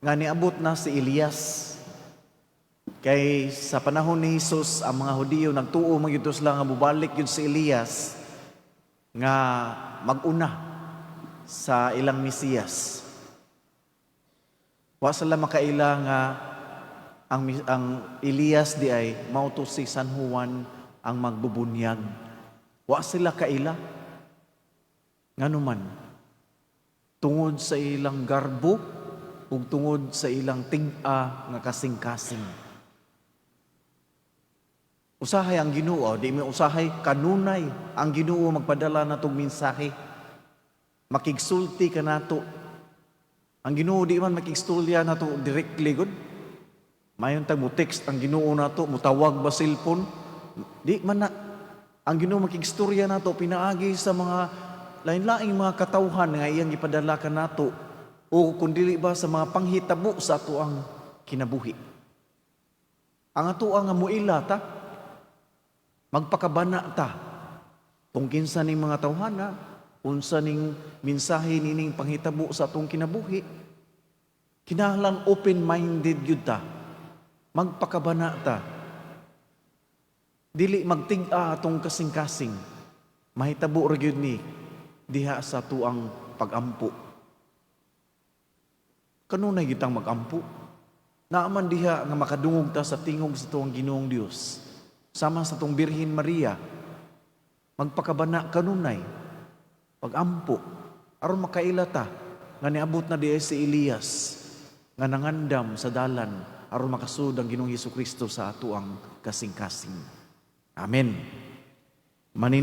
Nga niabot na si Elias. Kay sa panahon ni Jesus, ang mga Hudiyo nagtuo man gyud sila nga mobalik gyud si Elias nga mag-una sa ilang Mesiyas. Wa sila makaila nga ang Elias di ay mao to si San Juan ang magbubunyag. Wa sila kaila. Ngano man, tungod sa ilang garbo ug tungod sa ilang tig-a nga kasing-kasing. Usahay ang Ginoo, di mo usahay, kanunay ang Ginoo magpadala natong mensahe. Makigsulti kanato. Ang Ginoo di man makigstorya nato directly gud. Mayon tag mo text ang Ginoo nato, mutawag ba cellphone? Di man na. Ang Ginoo makigstorya nato pinaagi sa mga lain-laing mga katawhan nga iyang gipadala kanato o kung dili ba sa mga panghitabo sa atoang kinabuhi. Ang atoa nga muila ta, magpakabana ta, kung kinsa ning mga tawhana, unsa ning mensahe nining panghitabo sa atong kinabuhi, kinahanglan open-minded gyud ta. Magpakabana ta. Dili magtig-a atong kasing-kasing. Mahitabo ra gyud ni diha sa atoang pagampo. Kanunay kitang magampo. Naaman diha nga makadungog ta sa tingog sa atoang Ginoong Dios. Sama sa atong Birhen Maria, magpakabana kanunay, pagampo, aron makaila ta nga niabot na diay si Elias nga nangandam sa dalan aron makasud ang Ginoong Hesus Kristo sa atoang kasing-kasing. Amen. Manin